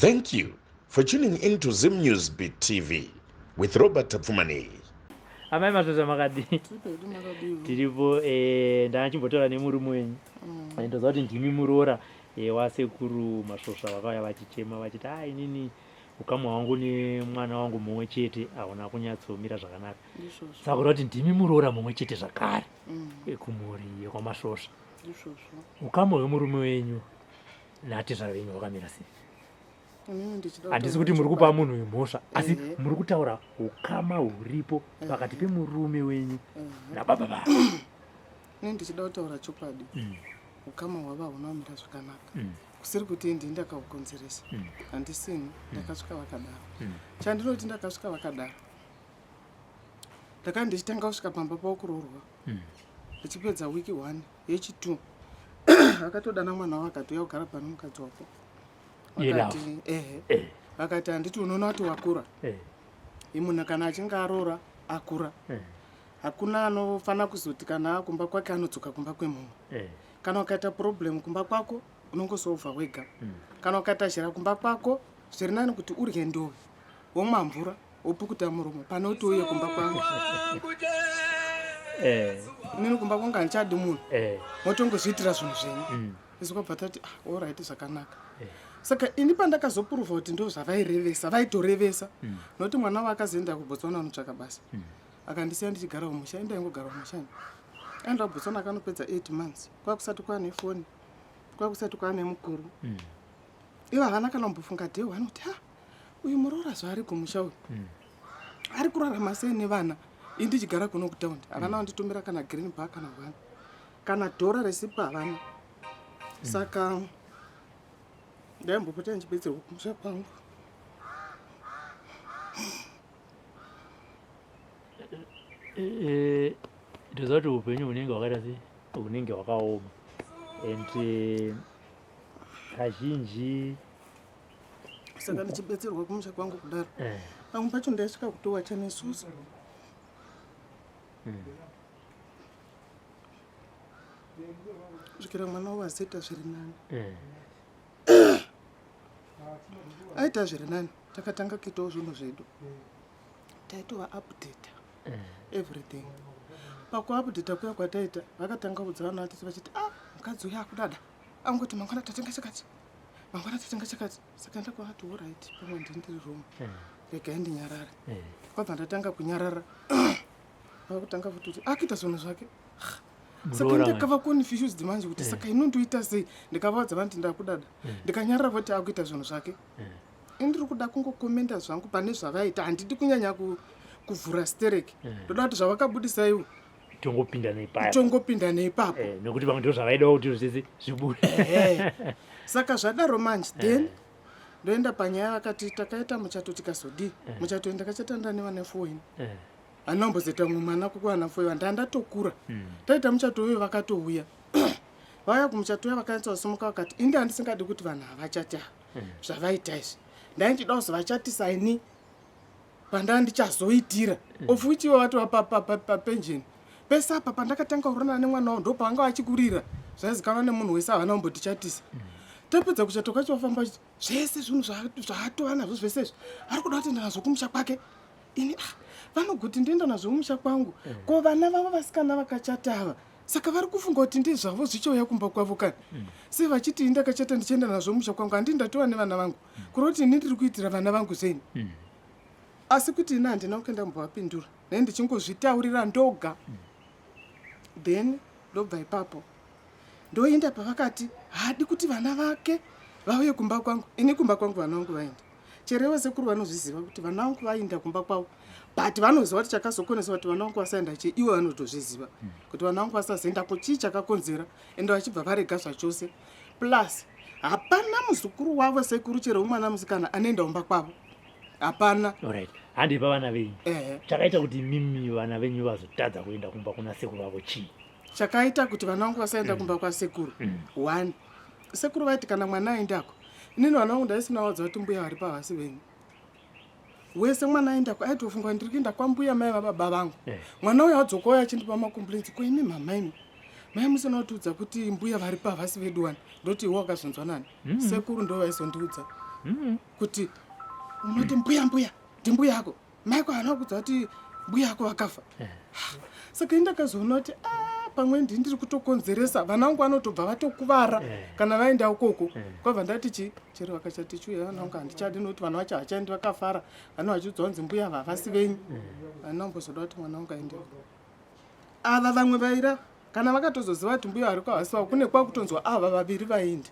Thank you for tuning in to Zim News Beat TV with Robert Tapfumaneyi. Amai Masvosva makadii? Tiripo eh, ndachimbotaura nemurume wenyu mm. Eh, ndoziva kuti ndimi muroora eh, wasekuru Masvosva vakauya vachichema vachiti a ah, inini ukama hwangu nemwana wangu mumwe chete hauna kunyatsomira zvakanaka saka kuda kuti ndimi muroora mumwe chete zvakare mm. kumhuri yekwaMasvosva. Ukama hwemurume wenyu natezvara venyu hwakamira sei? Handisi kuti muri kupa munhu uyu mhosva, asi muri kutaura ukama huripo pakati pemurume wenyu nababa vavo. Ini ndichida kutaura chokwadi, ukama hwavo hauna kumira zvakanaka. Kusiri kuti ndini ndakahukonzeresa, handisini, ndakasvika vakadaro. Chandinoti ndakasvika vakadaro, ndakanga ndichitanga kusvika pamba pavo kuroorwa, ndichipedza wiki 1 yechi2 akatodana mwana wavo akati uya kugara pano mukadzi wako. Vakati ehe, vakati handiti unoona kuti wakura imunhu kana achinge aroora akura, hakuna anofanira kuzoti kana akumba kwake anodzoka kumba kwemumwe. Kana ukaita problem kumba kwako unongosovha wega. Kana ukaita zhira kumba kwako zviri nani kuti urye ndove womwa mvura wopukuta muromo pane kuti uye kumba kwangu. Inini kumba kwangu handichadi munhu, motongozviitira zvinhu zvenyu. Isu kwabva tati ah, alright, zvakanaka. Saka ini pandakazopuruvha kuti ndo zvavairevesa, vaitorevesa, nokuti mwana wavo akazoenda kuBotswana anotsvaka basa, akandisiya ndichigara kumusha. Indaingogara kumusha, aenda kuBotswana akanopedza 8 months, kwakusati kwane foni, kwakusati kwane mukuru. Ivo havana kana kumbofunga day one kuti ha, uyu muroora zvaari kumusha uyu ari kurarama sei nevana, ini ndichigara kuno kutaundi. Havana kunditumira kana green bar kana one kana dhora resipo havana. Saka ndaimbopota ndichibetserwa kumusha kwangu. Ndoziva kuti upenyu hunenge hwakaita sei, hunenge hwakaoma, and kazhinji Saka ndichibetserwa kumusha kwangu kudaro, pamwe pacho ndaisvika kutowacha nesusu kusvikira mwana wavo azoita zviri nani. Aita zviri nani, takatanga kuitawo zvinhu zvedu, taitova update everything. Pakuupdata kuya kwataita, vakatanga kudza vana vatete vachiti ah, mukadzi uyu akudada, angoti mangwana tatenga chakati, mangwana tatenga chakati. Saka ndakavati alright, pamwe ndini ndiri wrong, regai ndinyarare. Kwabva ndatanga kunyarara, vakutanga futi kuti akuita zvinhu zvake. Saka ndakava confused manje kuti saka inondoita sei. Ndikavaudza vanti ndakudada, ndikanyarara, voti akuita zvinhu zvake. Indiri kuda kungokomenda zvangu pane zvavaita, handidi kunyanya kuvhura stereki. Ndoda kuti zvavakabudisa iwo tongopinda neipapo. Tongopinda neipapo. Nekuti vamwe ndo zvavaidawo kuti zvese zvibude. Saka zvadaro manje, then ndoenda panyaya vakati takaita muchato tikazodii. Muchato ndakachata ndane vane 4 ini, handina kumbozoita mumwe mwana kukuwana 4. Ndandatokura. Taita muchato uyu, vakatouya, vauya kumuchato uya, vakanyatsa vakati indi handisingadi kuti vanhu havachati ava zvavaita izvi, ndaindida kuzovachatisa ini pandaa ndichazoitira, of which ivo vatova papension. Pese apa pandakatanga kuronana nemwana wavo ndo pavanga vachikurira, zvaizikanwa nemunhu wese, havana kumbotichatisa. Tapedza kuchato kwacho, vafamba vachiti zvese zvinhu zvaatova nazvo zvese izvi ari kuda kutoenda nazvo kumusha kwake. Ini ah, vanogoti ndoenda nazvo kumusha kwangu, ko vana vavo vasikana vakachata ava, saka vari kufunga kuti ndezvavo zvichauya kumba kwavo kani? Sei vachiti ini ndakachata ndichienda nazvo musha kwangu, handii ndatova nevana vangu, kureva kuti ini ndiri kuitira vana vangu zveini? Asi kuti ini handina kuenda kumbovapindura, nei ndichingozvitaurira ndoga. Then ndobva ipapo ndoenda pavakati haadi kuti vana vake vauye kumba kwangu. Ini kumba kwangu vana vangu vaenda, cherevo sekuru vanozviziva kuti vana vangu vaenda kumba kwavo, but vanoziva kuti chakazokonesa kuti vana vangu vasaenda che ivo vanotozviziva kuti vana vangu vasazoendako chii chakakonzera, ende vachibva varega zvachose. Plus hapana muzukuru wavo sekuru chero mwana musikana anoenda kumba kwavo, hapana. Alright, handei pavana venyu. Chakaita kuti mimi vana venyu vazotadza kuenda kumba kuna sekuru vavo chii? Chakaita kuti vana vangu vasaenda kumba kwasekuru, one, sekuru vaiti kana mwana aendako, inini vana vangu ndaisina vaudza kuti mbuya vari pavasi venyu. Wese mwana aendako aitofunga ndiri kuenda kwambuya mai vababa vangu. Mwana uyo adzoka uyo achindipa macomplaints, ko imi mama, imi mai musina kutiudza kuti mbuya vari pavasi vedu wani. Ndoti iwe wakazonzwa nani? Sekuru ndo vaizondiudza. Kuti unoti mbuya, mbuya, ndimbuya yako, maiko haana kudza kuti mbuya yako vakafa. Saka indakazoona kuti, "Ah, pamwe ndini ndiri kutokonzeresa, vana vangu vanotobva vatokuvara kana vaenda ukoko." Kwabva ndati chi chero vakachati chiuya, vana vangu handichadi, nokuti vana vacho havachaendi vakafara, vana vachiudzwa kunzi mbuya havasi venyu. Handina kumbozoda kuti mwana wangu aendeko. Ava vamwe vaira kana vakatozoziva kuti mbuya variko havasi vavo, kune kwakutonzwa ava vaviri vaindi.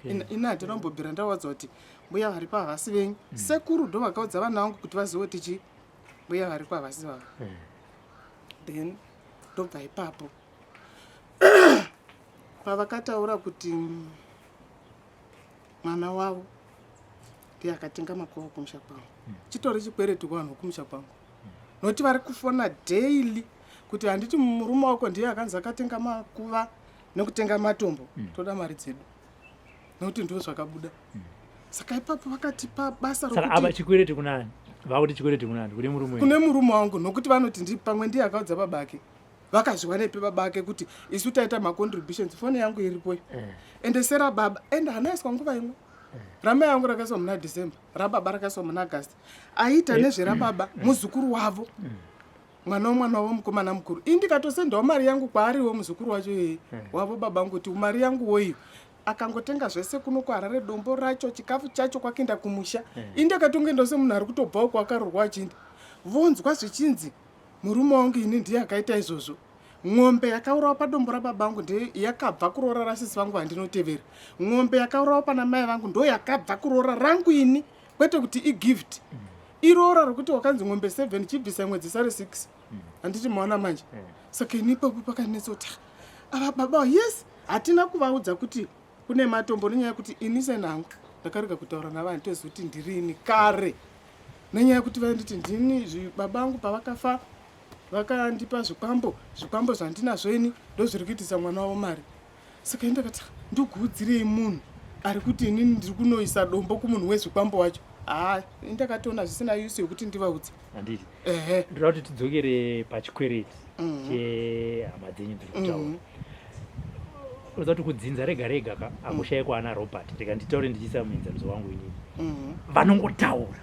Ini handina kumbobvira ndawadza kuti mbuya varipo havasi venyu. Sekuru ndo vakaudza vana vangu kuti vazive kuti chi mbuya variko havasi vavo. Then ndobva ipapo pavakataura kuti mwana wavo ndiye akatenga makuva kumusha kwangu. Chitori chikwereti kuvanhu vokumusha kwangu, nokuti vari kufona daily kuti, "Handiti murume wako ndiye akanzi akatenga makuva nekutenga matombo? Toda mari dzedu," nokuti ndo zvakabuda. Saka ipapo vakatipa basa Saka ava rokuti chikwereti kunani? Vakuti chikwereti kunani? Kune murume wenyu? Kune murume wangu, nokuti vanoti ndi pamwe ndiye akaudza baba ake. Vakazviwanepi baba ake kuti isu taita macontributions? Foni yangu iripo. Ende sera baba, ende hanaiswa nguva imwe. Ramai yangu rakaiswa muna December, rababa rakaiswa muna August. Aita nezverababa muzukuru wavo, mwana womwana wavo mukomana mukuru. Ini ndikatosendawo mari yangu kwaariwo muzukuru wacho iyeye wavo baba vangu, kuti mari yangu woiyo akangotenga zvese kuno kuHarare, dombo racho, chikafu chacho, kwakuenda kumusha. Ini ndakatongoendawo semunhu ari kutobvawo kwakarorwa achiinda. Vonzwa zvichinzi murume wangu ini ndiye akaita izvozvo. Ng'ombe yakaurawa padombo rababa vangu ndiye yakabva kuroora rasisi vangu vandinotevera. Ng'ombe yakaurawa pana mai vangu ndo yakabva kuroora rangu ini, kwete kuti igift. Iroora rokuti wakanzi ng'ombe 7, chibvisa imwe dzisare 6. Handiti maona manje? Saka ini ipapo pakanetsa kuti, "Ah, ava baba, yes, hatina kuvaudza kuti kune matombo," nenyaya yekuti ini senhangu ndakarega kutaura navo. Handitozivi kuti ndirini kare, nenyaya yekuti vainditi ndini baba vangu pavakafa vakandipa zvikwambo. Zvikwambo zvandinazvo ini ndo zviri kuitisa mwana wavo mari. Saka ini ndakati, "Ndokuudzirei munhu ari kuti inini ndiri kunoisa dombo kumunhu wezvikwambo wacho?" Haa, ini ndakatoona zvisina use yekuti ndivaudze. Handiti? Ehe. Ndoda kuti tidzokere pachikwereti chehama dzenyu dziri kutaura. Unoziva kuti kudzinza rega rega ka hakushayikwa ana Robert. Rega nditaure ndichiisa muenzaniso wangu inini. Vanongotaura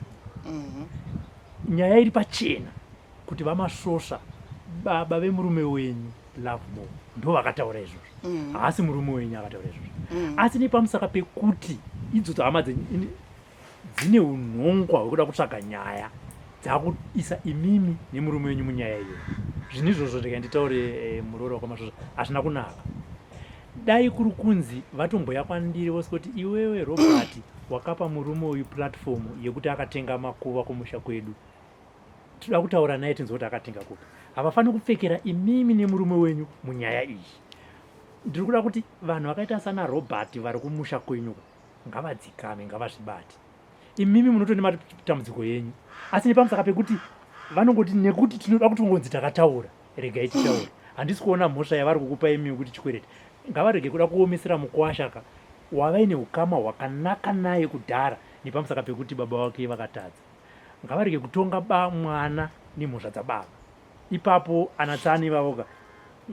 nyaya iri pachena kuti vaMasvosva, baba vemurume wenyu Lovemore, ndo vakataura izvozvo. Haasi murume wenyu akataura izvozvo. Asi nepamusaka pekuti idzodzo hama dzenyu dzine unhongwa hwekuda kutsvaga nyaya, dzakuisa imimi nemurume wenyu munyaya iyoyo. Zvinhu izvozvo, ndika nditaure, muroora wakaMasvosva, hazvina kunaka. Dai kuri kunzi vatomboya kwandiri vose kuti, "Iwewe Robert wakapa murume uyu platform yekuti akatenga makuva kumusha kwedu, tinoda kutaura naye tinzwe kuti akatenga kupi," havafaniri kupfekera imimi nemurume wenyu munyaya iyi. Ndiri kuda kuti vanhu vakaita sana Robert vari kumusha kwenyu ngavadzikame, ngavazvibate. Imimi munotone matambudziko yenyu, asi nepamusaka pekuti vanongoti nekuti tinoda kuti ungonzi takataura, regai titaure. Handisi kuona mhosva yavari kukupa imimi kuti chikwereti. Ngavarege kuda kuomesera mukwasha ka wavaine ukama hwakanaka naye kudhara nepamusaka pekuti baba vake vakatadza. Ngavarege kutonga ba mwana nemhosva dzababa. Ipapo anatsani ivavo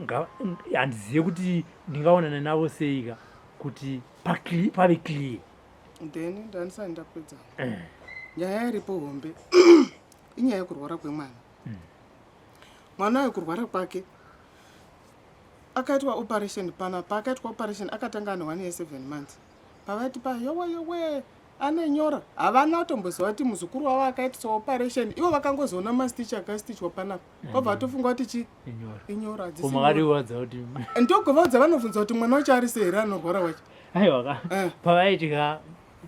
ka handizive kuti ndingaonana navo sei ka kuti pave clear. Then ndandisati ndapedza. Nyaya iripo hombe inyaya yekurwara kwemwana. Mwana uyu kurwara kwake akaitwa operation pana. Paakaitwa operation akatanga ane 1 year 7 months. Pavaiti pa yowe yowe ane nyora, havana kutomboziva kuti muzukuru wavo akaitiswa operation. Ivo vakangozoona mastitch akastichwa panapa, vabva vatofunga kuti chi Inyora. Inyora. Hadzisi nyora. Makadiwadza kuti Ndogovaudza, vanobvunza kuti mwana wacho ari sei here anorwara wacho. Aiwa ka. Pavaitya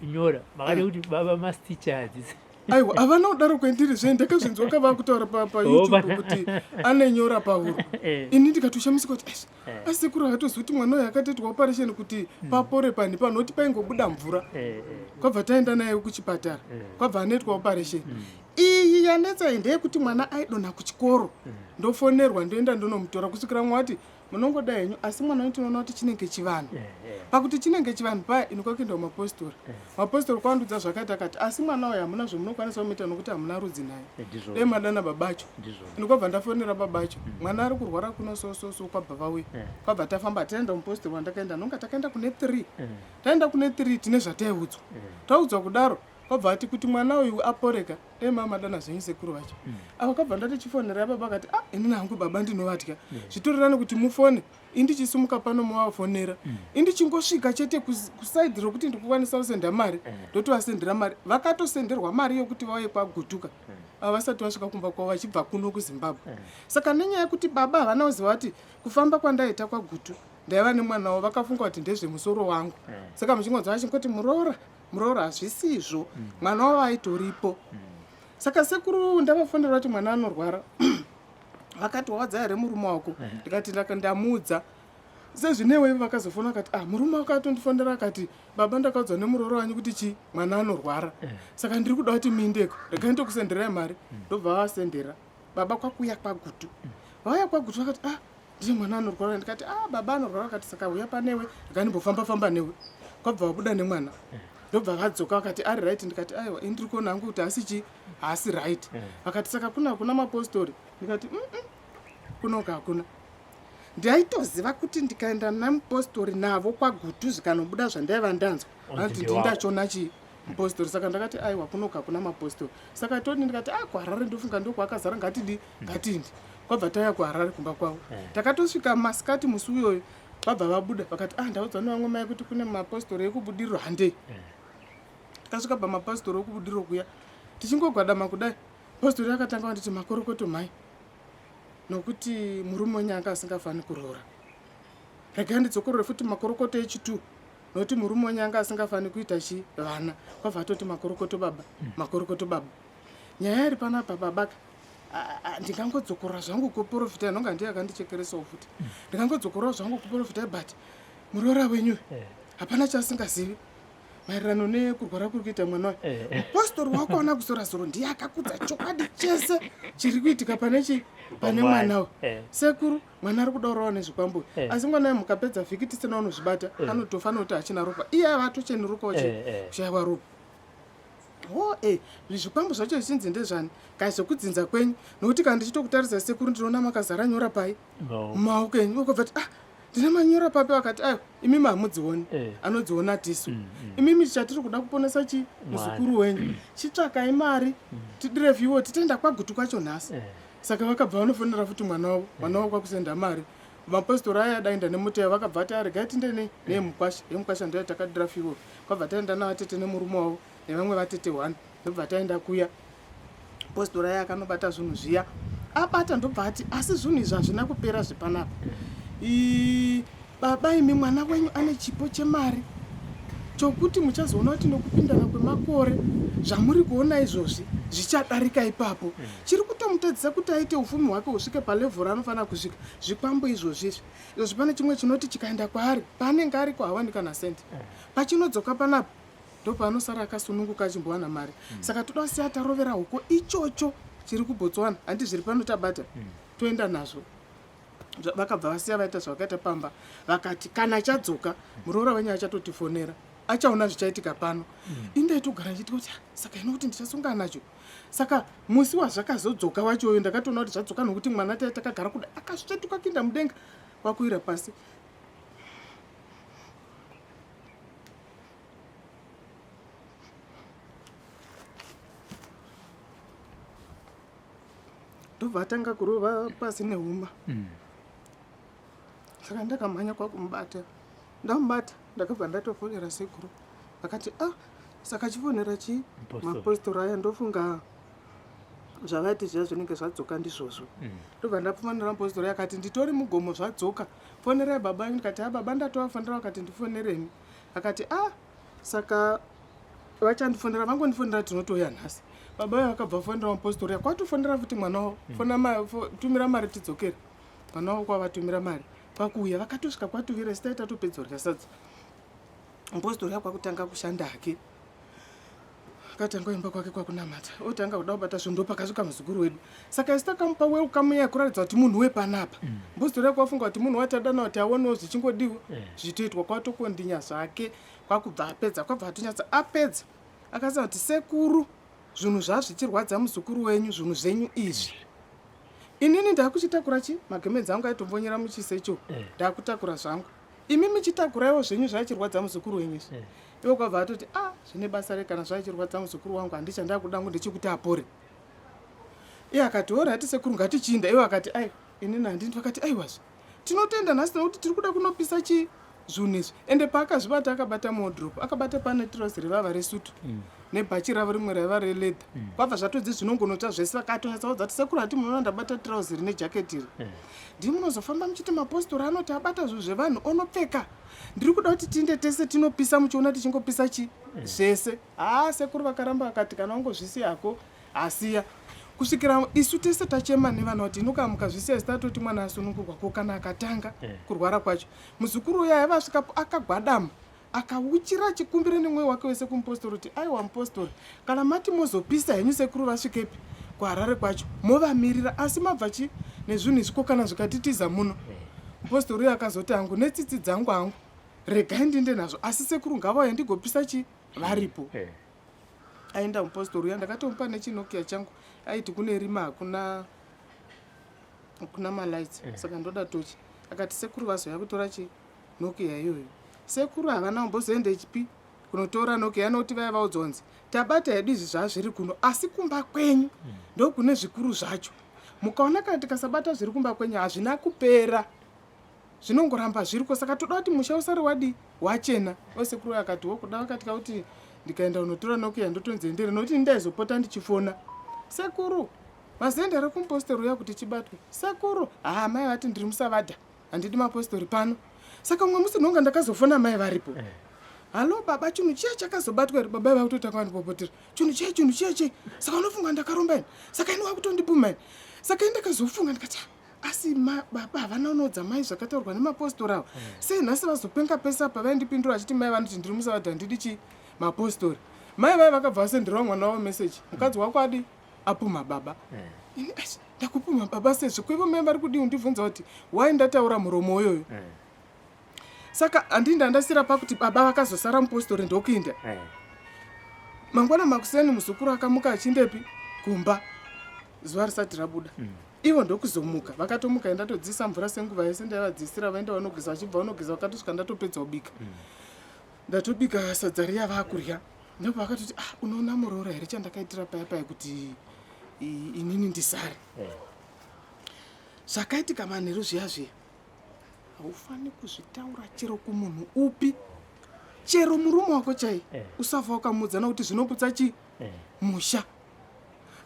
nyora, makadi kuti baba mastitch hadzisi? Aiwa, havana kudaro kwendiri zve. Ndakazvinzwa kava kutaura paYouTube kuti ane nyora pahuro. Ini ndikatoshamisika kuti, "Eish, asekuru akatoziva kuti mwana uyu akatoitwa operation kuti papore pani panoti paingobuda mvura." Kwabva taenda naye kuchipatara, kwabva anoitwa operation. Iyi yanetsa iyi ndeyekuti mwana aidonha kuchikoro, ndofonerwa, ndoenda ndonomutora kusvikira mwati. Munongoda henyu asi mwana wenyu tinoona kuti chinenge chivanhu. Pakuti chinenge chivanhu paya ini kwakuenda kumapostori. Mapostori kwandudza zvakaita akati asi mwana uyu hamuna zvamunokwanisa kumuita nokuti hamuna rudzi naye. Dai madana babacho. Ini kwabva ndafonera babacho. Mwana ari kurwara kuno so so so kwabva vauya. Kwabva tafamba taenda kumupostori wandakaenda nonga takaenda kune 3. Taenda kune 3 tine zvataiudzwa. Taudzwa kudaro kwabva ati kuti mwana uyu aporeka dai mama madana zvenyu sekuru vacho. Ava kwabva ndati chifonerai baba akati ah inini hangu baba ndinovatya. Zvitorirane kuti mufone indichisimuka pano movafonera. Indichingosvika chete kusaidhi rokuti ndikukwanisa kusenda mari ndotovasendera mari. Vakatosenderwa mari yokuti vauye kwaGutuka. Ava vasati vasvika kumba kwavo vachibva kuno kuZimbabwe. Saka nenyaya yekuti baba havana kuziva kuti kufamba kwandaita kwaGutu ndaiva nemwana wavo vakafunga kuti ndezvemusoro wangu. Saka muchingonzwa vachingoti muroora muroora hazvisizvo. Mwana wavo aitoripo. Saka sekuru ndavafonera kuti mwana anorwara. Vakati wawadza here murume wako? Ndikati ndamuudza. Sezvinewe vakazofona vakati ah murume wako atondifonera akati baba ndakaudzwa nemuroora wanyu kuti chi mwana anorwara. Saka ndiri kuda kuti muindeko. Regai ndokusenderai mari. Ndobva vavasendera. Baba kwakuuya kwaGutu. Vauya kwaGutu vakati ah ndiye mwana anorwara. Ndikati ah baba anorwara. Vakati saka uya panewe regai ndimbofamba famba newe. Kwabva vabuda nemwana. Ndobva vadzoka vakati ari right. Ndikati aiwa ini ndiri kuona hangu kuti haasi chi haasi right. Vakati saka kuna hakuna mapostori. Ndikati kunoka hakuna. Ndaitoziva kuti ndikaenda namupostori navo kwaGutu zvikanobuda zvandaiva ndanzwa. Vanoti ndindachona chi mupostori. Saka ndakati aiwa kunoka hakuna mapostori. Saka toni ndikati ah kuHarare ndofunga ndokwakazara ngatidi ngatindi. Kwabva tauya kuHarare kumba kwavo. Takatosvika masikati musi uyoyo vabva vabuda vakati ah ndaudzwa nevamwe mai kuti kune mapostori ekuBudiriro handei. Takasvika pamapostori ekuBudiriro kuya tichingogwadama kudai postori akatanga kunditi makorokoto mhai nokuti murume wenyu anga asingafani kuroora. Regai ndidzokorore futi makorokoto echitu nokuti murume wenyu anga asingafani kuita chi vana. Kwabva atoti makorokoto baba, makorokoto baba. Nyaya iri panapa babaka ndingangodzokorora zvangu kuprofita nonga ndiye akandichekeresawo futi. Ndingangodzokorora zvangu kuprofita but muroora wenyu hapana chaasingazivi maererano nekurwara kuri kuita mwana uyu. Mupostori wako ana kusora zuro ndiye akakudza chokwadi chese chiri kuitika pane chi pane mwana uyu. Sekuru mwana ari kuda kurohwa nezvikwambo asi mwana uyu mukapedza vhiki tisina unozvibata anotofa nokuti hachina ropa. Iye ava atochenurukawo kushaiwa ropa. Ho zvikwambo zvacho zvichinzi ndezvani kai zvekudzinza kwenyu nokuti kana ndichitokutarisa sekuru ndinoona makazara nyora pai mumaoko enyu. Ukabva ti ah ndine manyora papi vakati aiwa imimi hamudzioni anodziona tisu. Imimi chatiri kuda kuponesa chi muzukuru wenyu chitsvakai mari tidire fiwo titenda kwaGutu kwacho nhasi. Saka vakabva vanofonera futi mwana wavo, mwana wavo kwakusenda mari. Mapostori aya adaenda nemota yavo vakabva vati regai tinde nei neyemukwasha. Yemukwasha ndiyo yatakadira fiwo. Kwabva taenda navatete nemurume wavo nevamwe vatete 1. Ndobva taenda kuya. Postori aya akanobata zvinhu zviya. Abata ndobva ati asi zvinhu izvi hazvina kupera zvepanapa. Baba imi mwana wenyu ane chipo chemari chokuti muchazoona kuti nokupindana kwemakore zvamuri kuona izvozvi zvichadarika ipapo. Chiri kutomutadzisa kuti aite ufumi hwake husvike palevhoro anofanira kusvika zvikwambo izvozvi izvi. Izvozvi pane chimwe chinoti chikaenda kwaari paanenge ariko hawani kana sendi. Pachinodzoka panapa ndopaanosara akasununguka achimbowana mari. Saka toda kusiya tarovera huko ichocho chiri kuBotswana handi zviri pano tabata toenda nazvo. Vakabva vasiya vaita zvavakaita pamba vakati kana chadzoka muroora wenyu achatotifonera achaona zvichaitika pano. Indaitogara ndichiti kuti saka ino kuti ndichasungana nacho. Saka musi wazvakazodzoka wacho uyu ndakatoona kuti zvadzoka nokuti mwana takagara kuda akasvetuka kuenda mudenga kwakuwira pasi. Ndobva atanga kurova pasi nehuma. Saka ndakamhanya kwakumubata. Ndamubata ndakabva ndatofonera sekuru. Vakati ah saka chifonera chii? Mapostori aya ndofunga zvavati zviya zvinenge zvadzoka ndizvozvo. Ndobva ndafonera mupostori akati nditori mugomo zvadzoka. Fonerai baba venyu. Ndikati ah baba ndatovafonera vakati ndifonereni. Akati ah saka vachandifonera vangondifonera tinotouya nhasi. Baba vayo vakabva vafonera mupostori kwatofonera futi mwana wavo. Tumira mari tidzokere. Mwana wavo kwavatumira mari kwakuuya vakatosvika kwatuvira isu taita topedza kudya sadza. Mupostori kwakutanga kushanda hake. Akatanga kuimba kwake kwakunamata, otanga kuda kubata zvinhu, ndopakasvika muzukuru wedu. Saka isu takamupa welcome yakuratidza kuti munhu wepanapa. Mbuzitora kwafunga kuti munhu watadana kuti aonewo zvichingodiwa zvitoitwa, kwatokondinya zvake, kwakubva apedza, kwabva atonyatsa apedza. Akasema kuti, "Sekuru, zvinhu zvazvichirwadza muzukuru wenyu, zvinhu zvenyu izvi. Inini ndakuchitakura chi magemenzi angu aitombonyera muchisecho, ndakutakura zvangu. Imi michitakuraiwo zvenyu zvaichirwadza muzukuru wenyu izvi." Ivo kwabva atoti, "A, zvine basa rei kana zvaichirwadza muzukuru wangu? Handicha ndakuda ngu ndechekuti apore." Iye akati, "Alright sekuru, ngatichinda." Ivo akati, "Aiwa, inini handindi." Vakati, "Aiwazve, tinotenda nhasi nekuti tiri kuda kunopisa chi zvinhu izvi." Ende paakazvibata, akabata muwardrobe, akabata pane tirauzi revava resutu nebhachi ravo rimwe raiva releather. Kwabva zvatodzi zvinongonotsva zvese. Vakatonyatsaudza kuti, "Sekuru, hati munoona ndabata tirauzi rine jaketi iri, ndii munozofamba muchiti mapostori anoti abata zvinhu zvevanhu onopfeka. Ndiri kuda kuti tiinde tese tinopisa, muchiona tichingopisa chi zvese." Haa, sekuru vakaramba, vakati, "Kana wangozvisiyako asiya," kusvikira isu tese tachema nevana kuti inoka mukazvisiya zita toti mwana asunungurwa. Ko kana akatanga kurwara kwacho? Muzukuru uyo aiva asvikapo akagwadama, akauchira achikumbira nemwoyo wake wese kumupostori kuti, "Aiwa mupostori, kana mati mozopisa henyu, sekuru vasvikepi kuHarare kwacho, movamirira, asi mabva chi nezvinhu izvi, ko kana zvikatitiza muno?" Mupostori uyo akazoti, "Hangu netsitsi dzangu hangu, regai ndinde nazvo, asi sekuru ngavauye ndigopisa chi varipo." Aenda mupostori uya, ndakatomupa nechinokia changu. Aiti kune rima, hakuna malights, saka ndoda tochi. Akati sekuru vazoya kutora chi Nokia iyoyo. Sekuru havana kumbozoenda chipi kunotora Nokia, nokuti vaya vaudzonzi, "Tabata hedu izvi zvazviri kuno, asi kumba kwenyu ndokune zvikuru zvacho. Mukaona kana tikasabata zviri kumba kwenyu, hazvina kupera, zvinongoramba zviriko. Saka toda kuti musha usare wadi wachena." Osekuru akati wokuda, vakati kauti ndikaenda kunotora Nokia ndotonzi endere, nokuti ndaizopota ndichifona, "Sekuru, mazoenda here kumupostori uya kuti chibatwe? Sekuru, haa, mai vati ndiri musavadha, handidi mapostori pano." Saka umwe musi ndonga ndakazofona mai varipo. "Hallo baba, chinhu chiya chakazobatwa here?" Baba vakutotanga vandipopotera, "Chinhu chiya, chinhu chiya chei? Saka unofunga ndakaromba ini? Saka ini wakutondipuma ini?" Saka ini ndakazofunga ndikati, "Ah, asi baba havana unoudza mai zvakataurwa nemapostori ava? Sei nhasi vazopenga pese apa?" Vaindipindura vachiti mai vanoti ndiri musavadha, handidi chi mapostori. Mai vai vakabva vasenderawo mwana wavo meseji, "Mukadzi wako adi apuma baba." Ini ai, ndakupuma baba sezvo kwaivo mai vari kudii undibvunza kuti wai ndataura muromo uyoyo? Saka handii ndandasira pakuti baba vakazosara, mupostori ndokuinda. Mangwana makuseni muzukuru akamuka achindepi kumba zuva risati rabuda. Ivo ndokuzomuka, vakatomuka ndatodziisa mvura senguva yese ndaivadzisira, vaenda vanogeza, vachibva vanogeza vakatosvika ndatopedza kubika. Ndatobika sadza riya vakurya, ndipo vakatoti, "Ah, unoona muroora here chandakaitira paya paya kuti inini ndisare?" Zvakaitika manheru zviya zviya haufani kuzvitaura chero kumunhu upi, chero murume wako chai. Usafa wakamuudza nokuti zvinoputsa chi musha.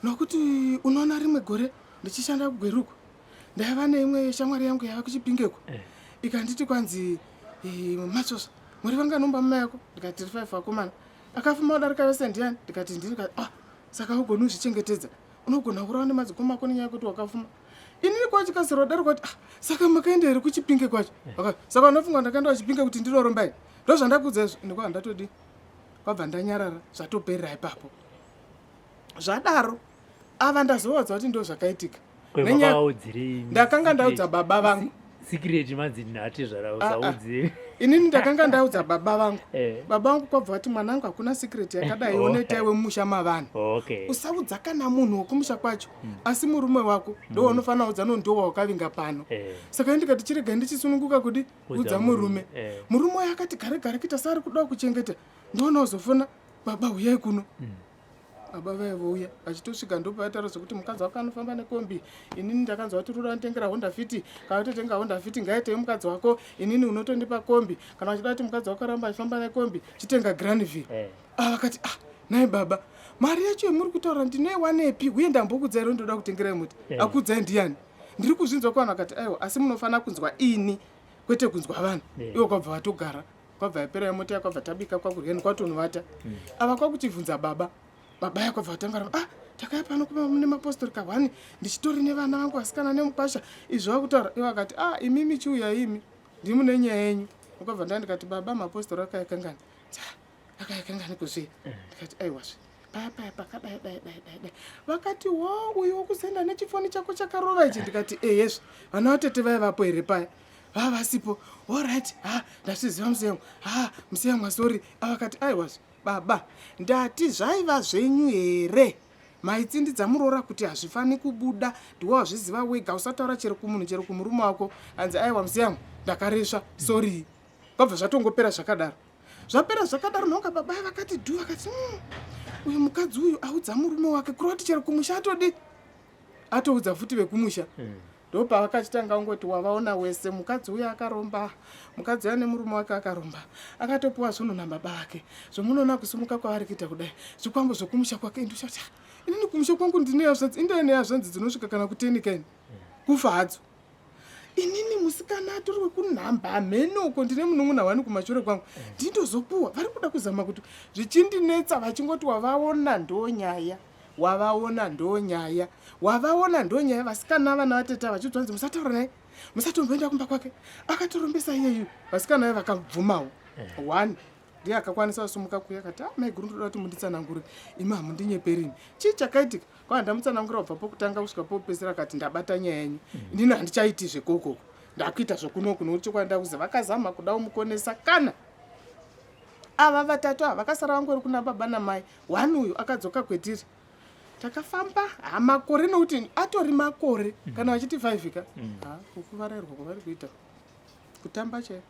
Nokuti unoona rimwe gore ndichishanda kuGweruko, ndaiva neimwe shamwari yangu yava kuChipingeko. Ikanditi kwanzi, "Matsvosva, muri vanganomba mumai yako?" Ndikati, "Tiri five vakomana." "Akafuma kudarika vese ndiani?" Ndikati, "Ndini." Ndikati, "Ah, saka ugoni uzvichengetedza, unogona kurava nemadzikoma ako nenyaya yekuti wakafuma." Inini kwachikasira kudaro kwati, "Ah, saka makaenda here kuChipinge kwacho?" Vakati, "Saka unofunga ndakaenda kuChipinge kuti ndinoromba here? Ndo zvandakuudza izvo." Ndikwa ndatodi kwabva ndanyarara, zvatoperera ipapo. Zvadaro ava ndazovaudza kuti ndo zvakaitika. Makavaudzirei? Ndakanga ndaudza baba vangu. Secret manzi nhati zvara. Ah, ah. Usaudze. Inini ndakanga ndaudza baba vangu. Baba vangu kwabva vati, "Mwanangu, hakuna secret yakadai. Unoita iwe mumusha mavanhu. Usaudza kana munhu wekumusha kwacho, asi murume wako ndo waunofanira kuudza, no ndo waukavinga pano." Saka ini ndikati, chiregai ndichisununguka kudi udza murume. Murume uyo akati gare gare kuita seari kuda kuchengeta, ndoona uzofona, "Baba, uyai kuno." Baba vaivouya, vachitosvika ndopavataura zvekuti mukadzi wako anofamba nekombi. Inini ndakanzwa kuti ruda nditengera Honda Fit. Kana utotenga Honda Fit, ngaitei mukadzi wako, inini unotondipa kombi. Kana uchida kuti mukadzi wako aramba achifamba nekombi, chitenga Granville. Ah, vakati, "Ah, nai baba, mari yacho yamuri kutaura ndinoiwanepi? Uye ndambokudzai ro ndoda kutengerai mota. Akudzai ndiani? Ndiri kuzvinzwa kuvanhu." Akati, "Aiwa, asi munofanira kunzwa ini, kwete kunzwa vanhu." Ivo kwabva vatogara, kwabva yapera mota, yakwabva tabika, kwakurya, kwatonovata. Ava kwakuchibvunza baba, baba yakwabva vatanga ramba, "Ah, takaya pano kuma mune mapostori kahwani, ndichitori nevana vangu vasikana nemukwasha, izvi vakutaura." Ivo akati, "Ah, imimi chiuyai, imi ndimune nyaya yenyu." Kwabva ndaa ndikati, "Baba, mapostori akayakangani akayakangani kuzviya?" Ndikati, "Aiwazve." Paya paya pakadai dai dai dai dai. Vakati wo uyu wokusenda nechifoni chako chakarova ichi. Ndikati ehezve, vana vatete vaivapo here paya? Vava vasipo. Alright, ha ndazviziva musiyamwa, ha musiyamwa, sorry. Avakati aiwazve baba, ndati zvaiva zvenyu here? Maitsindidza muroora kuti hazvifani kubuda, ndiwe wazviziva wega, usataura chero kumunhu chero kumurume wako. Hanzi aiwa musiyamwa, ndakaresva, sorry. Kwabva zvatongopera zvakadaro. Zvapera zvakadaro, nhonga baba vakati dhu, vakati uyu mukadzi uyu audza murume wake, kureva kuti chero kumusha atodi atoudza futi vekumusha. Ndopavakachitanga kungoti wavaona wese, mukadzi uyu akaromba, mukadzi uyu nemurume wake akaromba, akatopiwa zvinhu nababa vake. Zvomunoona kusimuka kwavari kuita kudai, zvikwambo zvokumusha kwake. Ndochati inini kumusha kwangu ndine hazvanzi, indai nehazvanzi dzinosvika kana kutenika ini kufa hadzo. Inini musikana atori wekunhamba hamene uko, ndine munun'una wani kumashure kwangu, ndindozopuwa. Vari kuda kuzama kuti zvichindinetsa, vachingoti wavaona ndonyaya, wavaona ndonyaya, wavaona ndonyaya. Vasikana vana vateta vachiudzwa nzi musataura naye, musatomboenda kumba kwake, akatorombesa iyeyu. Vasikana vai vakabvumawo. One ndiye akakwanisa kusumuka kuya akati, ah, maiguru, ndoda kuti munditsanangure, imi hamundinyeperini, chii chakaitika? Kwa ndamutsanangura kubva pokutanga kusvika popesera. Akati ndabata nyaya yenyu, inini handichaiti zvekokoko, ndakuita zvokunoku, nokuti chokwadi ndakuziva. Vakazama kuda kumukonesa kana ava vatatu ava vakasara vangori kuna baba namai. One uyu akadzoka kwetiri, takafamba hamakore, nokuti atori makore kana vachiti 5 ka. Ha, kukuvarairwa kwavari kuita kutamba chaiko,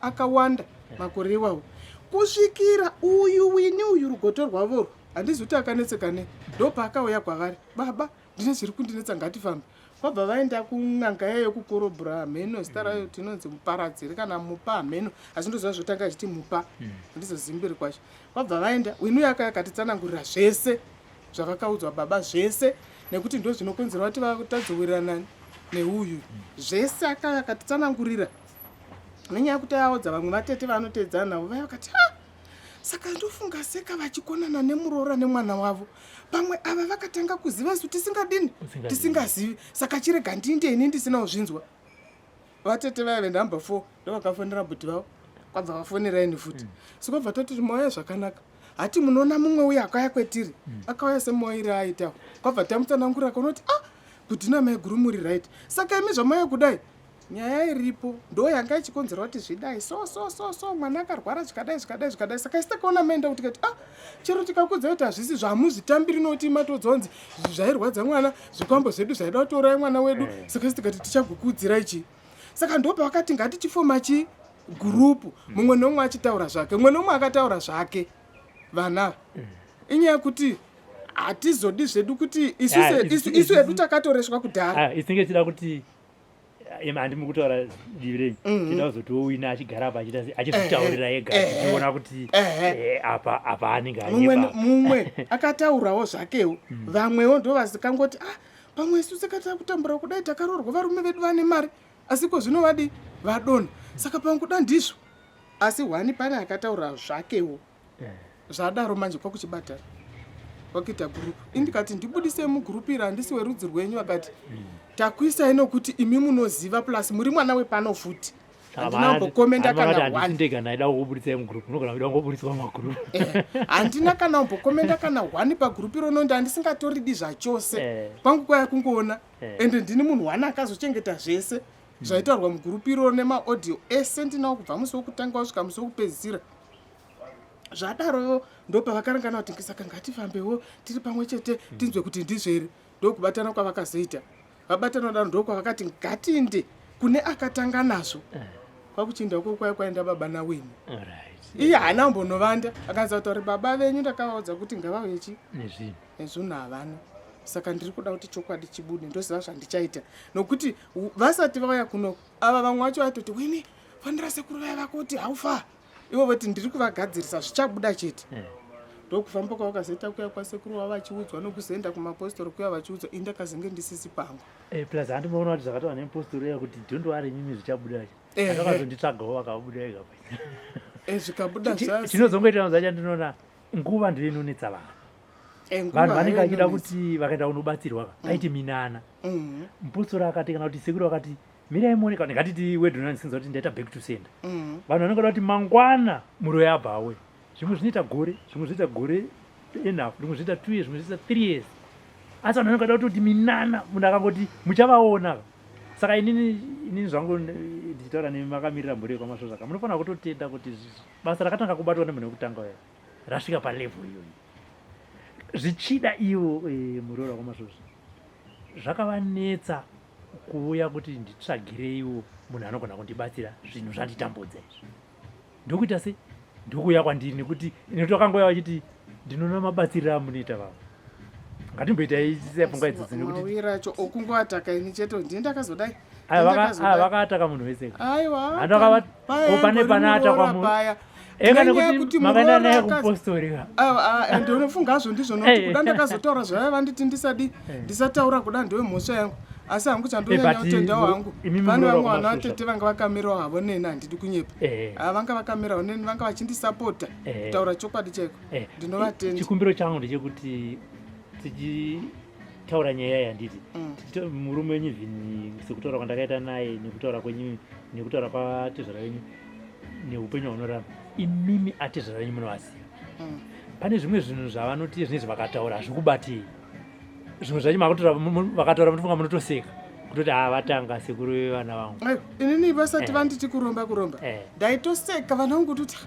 akawanda makore iwawo, kusvikira uyu Wini uyu rugoto rwavorwo, handizi kuti akanetseka nei, ndopaakauya kwavari, baba, ndine zviri kundinetsa, ngatifambe. Kwabva vaenda kun'anga yayo yekukorobhura, hameno zita rayo, tinonzi muparadziri kana mupa, hameno, asi ndoziva zvotanga achiti mupa, handizozivi mberi kwacho. Kwabva vaenda, Wini uyu akauya akatitsanangurira zvese zvavakaudzwa baba zvese, nekuti ndo zvinokonzera kuti vatadzowirirana neuyu zvese. Akauya akatitsanangurira nenyaya yekuti audza vamwe vatete vaanoteedzana navo vaya, vakati ha, saka ndofunga seka vachikonana nemuroora nemwana wavo, pamwe ava vakatanga kuziva isu tisingadini, tisingazivi. Saka chirega ndinde ini ndisina kuzvinzwa. Vatete vaya venhamba 4 ndovakafonera bhuti vavo, kwabva vafonera ini futi. Sikwabva tatoti mauya zvakanaka hati, munoona mumwe uya akauya kwetiri, akauya semoiri aitawo. Kwabva tamutsanangurira, kaunoti ah, bhuti namaiguru muri right, saka imi zvamauya kudai, nyaya iripo ndo yanga ichikonzera kuti zvidai so so so so, mwana akarwara zvikadai zvikadai zvikadai. Saka isi takaona maenda kuti tikati ah, chero tikakudza kuti hazvisi zvamuzvitambiri, nokuti matodzonzi zvairwadza mwana, zvikwambo zvedu zvaida kutouraya mwana wedu. Saka isi tikati tichagukuudzirai chii. Saka ndopavakati ngatichifoma chi gurupu, mumwe nomumwe achitaura zvake, mumwe nomumwe akataura zvake. Vana ava, inyaya yekuti hatizodi zvedu kuti isu hedu takatoreswa kudhara. Isinge tida kuti handimi kutaura divi renyu, tida kuzotiwo Wina achigara apa achiita achizvitaurira ega, tichiona kuti apa apa anenge anyepa. Mumwe akataurawo zvakewo, vamwewo ndo vasikangoti ah, pamwe isu seka kutambura kudai, takaroorwa varume vedu vane mari, asi ko zvino vadi vadonha, saka pamwe kuda ndizvo. Asi hwani pane akataura zvakewo. Zvadaro manje kwakuchibatana kwakuita gurupu. Indikati ndibudisei mugurupu iri, handisi werudzi rwenyu. Vakati takuisai nokuti imi munoziva, plus muri mwana wepano futi. Handina kumbokomenda kana one. Ndega ndaida kukubuditsai mugrupu, unogona kuida kungoburitswa mumagrupu. Handina kana kumbokomenda kana one pagurupu irono, ndi handisingatoridi zvachose. Kwangu kwaya kungoona, ende ndini munhu one akazochengeta zvese zvaitaurwa mugurupu iroro nemaaudio ese ndinawo, kubva musi wokutanga wasvika musi wokupedzisira. Zvadaro ndopavakarangana kuti saka ngatifambewo tiri pamwe chete, tinzwe kuti ndizvo here. Ndokubatana kwavakazoita. Vabatana daro, ndokwavakati ngatinde kune akatanga nazvo. Kwakuchiinda uko kwaya kwaenda baba naWini. Iye haana kumbonovanda, akanza kutaura, baba venyu ndakavaudza kuti ngavauye chi nezvinhu. Nezvinhu havana, saka ndiri kuda kuti chokwadi chibude, ndoziva zvandichaita, nokuti vasati vauya kunoko ava, vamwe vacho vaitoti Wini, fanira sekuru vaya vako kuti haufa, ivo voti ndiri kuvagadzirisa, zvichabuda chete. Ndokufamba kwavakazoita kuya kwasekuru vava vachiudzwa, nokuzoenda kumapostori kuya vachiudzwa, ini ndakazenge ndisisi pangu. Plus handimboona kuti zvakataura nemupostori uya kuti don't worry, mimi zvichabuda. Akazonditsvagawo vakabuda ega. Zvikabuda. Chinozongoita zvacho, ndinoona nguva ndiyo inonetsa vanhu. Vanhu vanenge vachida kuti vakaenda kunobatsirwa paite minana. Mupostori akati kana kuti sekuru akati mirai muone, kana ngatiti wedhona ndisinza kuti ndaita back to sender, vanhu vanenge vada kuti mangwana muroyi abva awe. Zvimwe zvinoita gore, zvimwe zvinoita gore. and half, rimwe zvoita 2 years, rimwe zvoita 3 years, asi vanhu vanongada kutoti minana, munhu akangoti muchavaona. Saka inini zvangu ndichitaura nemi makamirira mhuri yekwaMasvosvaka, munofanira kutotenda kuti basa rakatanga kubatwa nemunhu wekutanga uya rasvika palevel iyoyi. Zvichida ivo muroora kwaMasvosva zvakavanetsa kuuya kuti nditsvagireiwo munhu anogona kundibatsira, zvinhu zvanditambudza izvi, ndokuita sei, ndokuuya kwandiri, nekuti vakangoya vachiti ndinoona mabatsiriro amunoita vamwe. Ngatimboitai pfungwa idzodzo nekuti Mawira acho okungoataka ini chete, ndini ndakazodai. Aya, vakaataka munhu wese. Aiwa. Handu ko pane pane paya. Eka, nekuti makaenda naye kupostori ka. Ende unofunga hazvo ndizvo, nokuti kuda ndakazotaura zvavaiva vanditi ndisadi ndisataura, kuda ndiwe mhosva yangu, asi hangu chandonyanya But kutendawo hangu, imimi pane muroora vamwe vana kwaMasvosva. vatete vanga vakamirawo havo neni, handidi kunyepa. Ah, vanga vakamirawo neni, vanga vachindisapota. Kutaura chokwadi chaiko, ndinovatenda. Chikumbiro changu ndechekuti tichitaura nyaya yanditi murume wenyu vhini, sekutaura kwandakaita naye, nekutaura kwenyu, nekutaura kwatezvara venyu, neupenyu hwaunorarama, imimi atezvara venyu munovaziva. Pane zvimwe zvinhu zvavanoti zvinezvi vakataura hazvikubatei, zvimwe zvacho makutora vakataura munofunga munotoseka kutoti ha, vatanga sekuru vevana vangu. Aiwa, inini vasati vanditi kuromba kuromba, ndaitoseka vana vangu kutoti,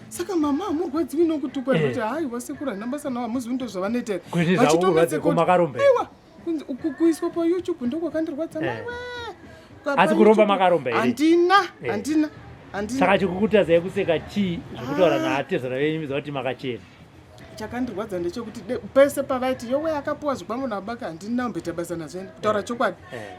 "Saka mama hamurwadziwi nokutukwa?" Kuti haiwa sekuru, handina basa navo, hamuzivi ndo zvavanoita here?" Kwete zvakurwadza, ko makaromba here? Aiwa, kuiswa paYouTube ndokwakandirwadza. Maiwe. Asi kuromba makaromba here? Handina. Handina, handina. Saka chikukutadzai kuseka chii zvekutaura naatezvara venyu miza kuti makachena? Chakandirwadza ndechekuti pese pavaiti yowe akapuwa zvikwambo nabaka, handina kumboita basa nazvo ende kutaura chokwadi.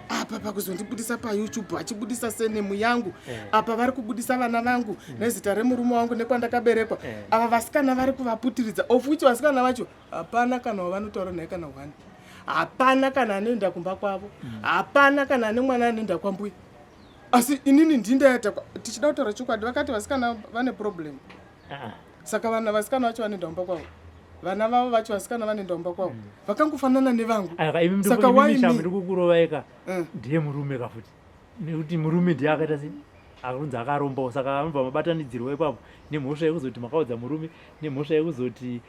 Apa pakuzondibudisa paYouTube, vachibudisa senemu yangu, apa vari kubudisa vana vangu nezita remurume wangu nekwandakaberekwa. Ava vasikana vari kuvaputiridza, of which vasikana vacho hapana kana wavanotaura naye, kana one hapana, kana anoenda kumba kwavo hapana, kana ane mwana anoenda kwambuya. Asi inini ndindaita, tichida kutaura chokwadi, vakati vasikana vane problem. Saka vana vasikana vacho vanoenda kumba kwavo, vana vavo vacho vasikana vanoenda kumba kwavo, vakangofanana nevangu. Aka imi Saka why imi me? Ndiri kukurovaika. Ndiye murume kafuti, nekuti murume ndiye akaita sei, akunzi akarombawo, saka anobva mabatanidzirwa ipapo nemhosva yekuzoti makaudza murume, nemhosva yekuzoti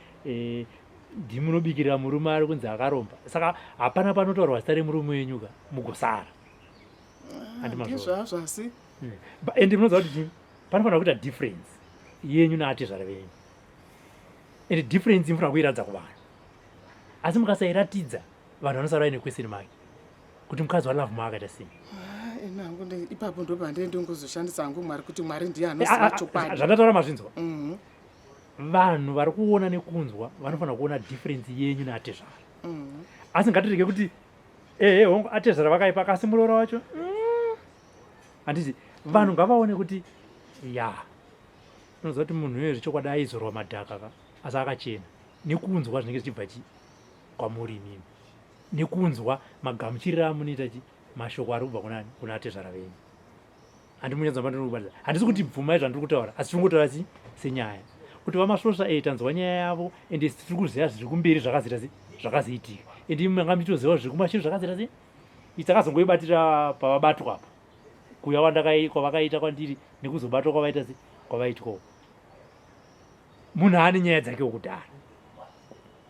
ndimunobikirira murume ari kunzi akaromba. Saka hapana panotaurwa zita remurume wenyu ka, mugosara. Handi mazvoona? Ndizvazvo asi. Ende munoziva kuti chii, panofanira kuita difference yenyu naatezvara venyu, ende difference inofanira kuiratidza kuvanhu, asi mukasairatidza vanhu vanosara vaine question mark kuti mukadzi waLovemore akaita sei. Ah, ini hangu ipapo ndo pandee ndongozoshandisa hangu Mwari, kuti Mwari ndiye anoziva chokwadi. Zvandataura mazvinzwa? Vanhu vari kuona nekunzwa vanofanira kuona difference yenyu naatezvara. Asi ngatirege kuti ehe, hongu, atezvara vakaipa, kasi muroora wacho, handiti vanhu ngavaone kuti ya, unoziva kuti munhu iyoyo zvechokwadi aizorwa madhaka ka, asi akachena, nekunzwa zvinenge zvichibva chi kwamuri imimi, nekunzwa magamuchiriro amunoita chi mashoko ari kubva kunani, kuna atezvara venyu. Handi munyanzwa pandinokubatidza? Handisi kuti bvumai zvandiri kutaura, asi tiri kungotaura chi senyaya kuti vaMasvosva tanzwa nyaya yavo, ende tiri kuziva zviri kumberi zvakazoita se zvakazoitika, ende imi manga muchitoziva zviri kumashure zvakazoita se. Takazongoibatira pavabatwa apa, kuuya kwavakaita kwandiri nekuzobatwa kwavaita se kwavaitwawo, munhu ane nyaya dzake wokudhara.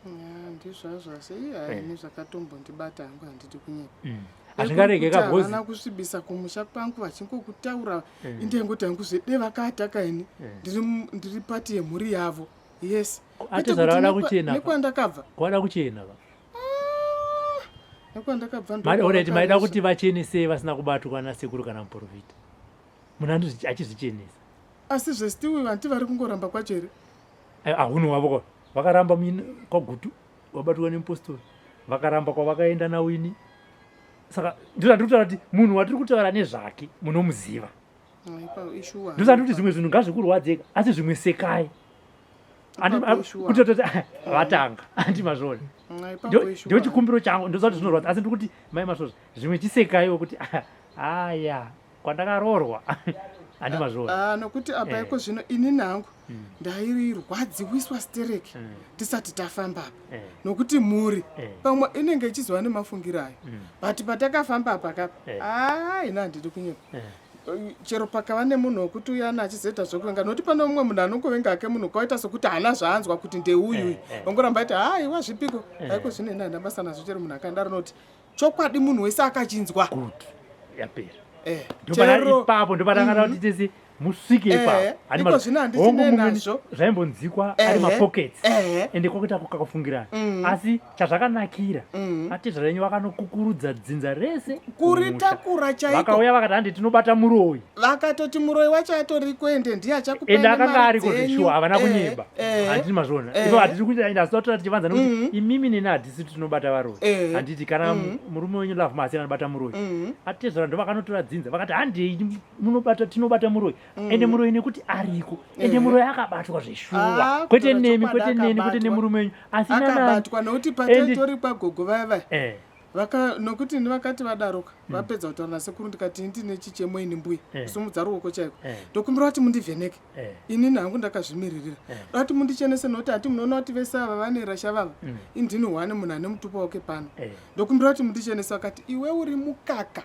Ya, ndizvazvo, asi iya, ini zvakatombondibata hangu, handidi kunyepa. Hazvingarege kabhozi. Havana kusvibisa kumusha kwangu vachingokutaura. Indengoti hangu zvede vakaataka ini, ndiri pati yemhuri yavo, yes. Kwete Atezvara kuti vada kuchena pa. Nekwandakabva. Kwada kuchena ka. Nekwandakabva. Alright, maida kuti vachenese vasina kubatwa nasekuru kana muprofita, munhu achizvichenesa. Asi zvestiwi vanti vari kungoramba kwacho here? Ahunhu hwavo kwa vakaramba kwaGutu vabatwa nemupostori, vakaramba kwavakaenda nawini. Saka ndizvo ndiri kutaura kuti munhu watiri kutaura nezvake munomuziva. Ipapo ishuwa. Ndosati kuti zvimwe zvinhu ngazvikurwadzeka, asi zvimwe sekai. Ipapo ishuwa. Kutototi vatanga, handi mazvona? Ipapo ishuwa. Ndo chikumbiro changu. Ndosati zvinorwadza, asi ndiri kuti mai Masvozva, zvimwe chisekaiwo kuti aya kwandakaroorwa, handi mazvona? Ah, nokuti apa iko zvino inini hangu ndairwadziwiswa stereki tisati tafamba apa, nokuti mhuri pamwe inenge ichizova nemafungiro ayo, but patakafamba apa kapa, ina handidi kunyepa. Chero pakava nemunhu wekuti uyana achizoita zvekuvenga, nokuti pane mumwe munhu anongovenga hake munhu kwaita sokuti haana zvaanzwa kuti ndeuyu. Ongoramba aiti, "Haiwa, zvipiko, aiko zvineni, handina basa nazvo." Chero munhu akandaro, nokuti chokwadi munhu wese akachinzwa. Good, yapera. Ndopana ipapo ndopatakada kuti tese musvike ipapo. Iko zvino handichinei nazvo. Zvaimbonzikwa ari mapockets, ende kwakuita kakafungirana. Asi chazvakanakira, atezvara venyu vakanokukurudza dzinza rese kuritakura chaiko. Vakauya vakati, "Handi tinobata muroyi." Vakatoti muroyi wacho atoriko, ende ndiye achakupai Ende akanga nemari ariko dzenyu. Zveshuwa, havana kunyeba. Handiti mazviona? Ivo hatisi kuita, ende hasi tatora tichivanza, nekuti imimi neni hatisi tinobata varoyi. Handiti kana murume wenyu Love Masi anobata muroyi? Atezvara ndo vakanotora dzinza vakati, "Handei munobata, tinobata muroyi." Ende muroyi nekuti ariko, ende muroyi akabatwa zveshuwa. Ah, Kwete kutaura nemi, chokwadi, kwete neni, kwete akabatwa. nemurume wenyu, asi nanani. Akabatwa, nokuti pataitori kwagogo vaya vaya, nokuti ini vakati vadaroka, vapedza kutaura nasekuru, ndikati, "Ndine chichemo ini mbuya." Kusumudza ruoko chaiko. "Ndokumbira kuti mundivheneke. Inini hangu ndakazvimiririra. Da kuti mundichenese, nokuti hati munoona kuti vese ava vane rasha vava, indini hwani munhu ane mutupo wake pano. Ndokumbira kuti mundichenese." Vakati, "Iwe uri mukaka.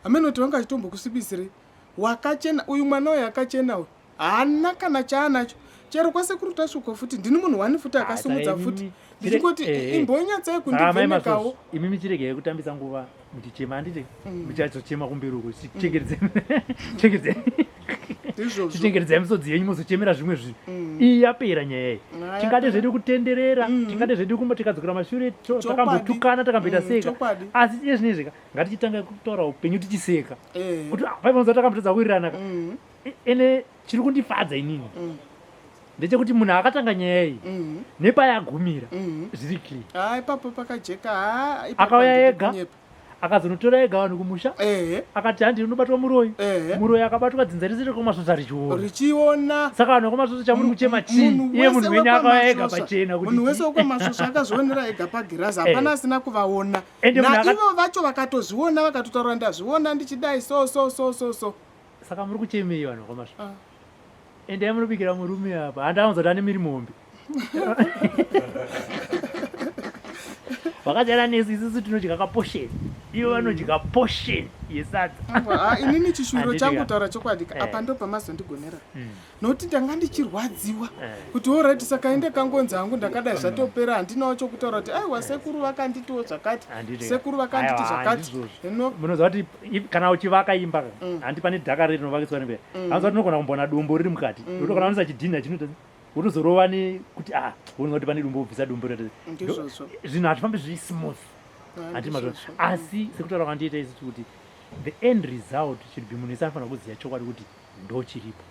Hamene kuti vanga vachitombokusvibisirei. Wakachena uyu, mwana uyu akachena uyu, haana kana chaanacho." Chero kwasekuru tasviko futi, ndini munhu wani futi Ah, akasumudza saka futi, ndichingoti, "Imbonyatsai Saka mai kundivhenekawo." Masvosva, imimi chiregei kutambisa nguva muchichema, handiti? Muchazochema kumberi uko. Ndizvozvo. Chichengetedzai misodzi yenyu, muzochemera zvimwe zvinhu. Iyi yapera nyaya iyi. Ah, Tingade yapera. zvedu kutenderera, tingade zvedu kumba, tikadzokera mashure, takambotukana, takamboita seka. Asi iye zvinezvi ka, ngatichitanga kutaura upenyu tichiseka, kuti paipanza takambotadza kuwirirana ka. Ene chiri kundifadza inini ndechekuti munhu akatanga nyaya iyi nepayagumira zviri clear. Ah, ipapo pakajeka. Ha, ipapo Akauya handidi ega. kunyepa. Akazonotora ega vanhu kumusha. Akati, "Handi unobatwa muroyi." Muroyi akabatwa, dzinza rese rekumasvosva richiona. Richiona. Saka vanhu vekumasvosva, chamuri kuchema chii? Munhu Iye wese munhu wenyu akauya ega wekwaMasvosva, pachena kuti munhu wese wekwaMasvosva akazvionera ega pagirazi, hapana asina kuvaona. Ende munhu Naivo vacho vakatozviona, vakatotaura, "Ndazviona ndichidai so so so so so." Saka muri kuchemei, vanhu vekwamasvosva? Ah. Endai munobikira murume apa, handaunza kuti ane miri muhombe. Vakasiyana nesu, isusu tinodya kaportion, ivo vanodya portion yesadza. Ah, inini chishuviro Handiti changu, ka. taura chokwadi ka, apa ndo pamazondigonera, nokuti ndanga ndichirwadziwa kuti alright, saka inde kangonzi hangu ndakadai, zvatopera, handinawo chokutaura kuti aiwa, sekuru vakanditiwo zvakati, Handiti ka. sekuru vakanditi Aiwa, zvakati. handizvozvo. Hino Munoziva kuti kana uchivaka imba ka, handi pane dhaka riri rinovakiswa nemberi? Hanzi kuti unogona kumboona dombo riri mukati, nokuti kana unoisa chidhinha chinoita wotozorova nekuti ah, woona kuti pane dombo, wobvisa dombo rati. Ndizvozvo. Zvinhu hazvifambi zviri smooth, handiti mazvona? Ndizvozvo. Asi sekutaura kwandiita isusu kuti the end result should be munhu wese anofanira kuziva chokwadi kuti ndo chiripo.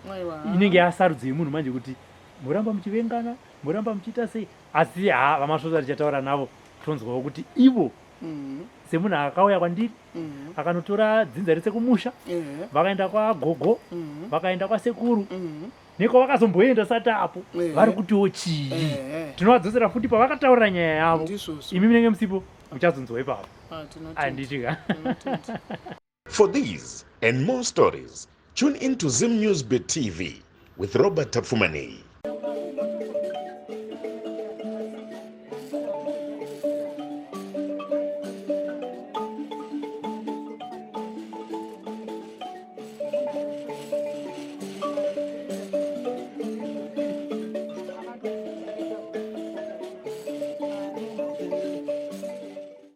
Inenge yasarudzo yemunhu manje kuti muramba muchivengana, muramba muchiita sei. Asi ha, vamasvosva tichataura navo, tonzwawo kuti ivo semunhu akauya kwandiri, akanotora dzinza rese kumusha, vakaenda kwagogo, vakaenda kwasekuru, nekwavakazomboenda sati apo, vari kutiwo chii? Tinovadzosera futi pavakataurira nyaya yavo. Ndizvozvo. Imi munenge musipo, muchazonzwa ipapo. Ah, tinotenda. Handiti ka? Tinotenda. For these and more stories, tune in to Zim News Bit TV with Robert Tafumani.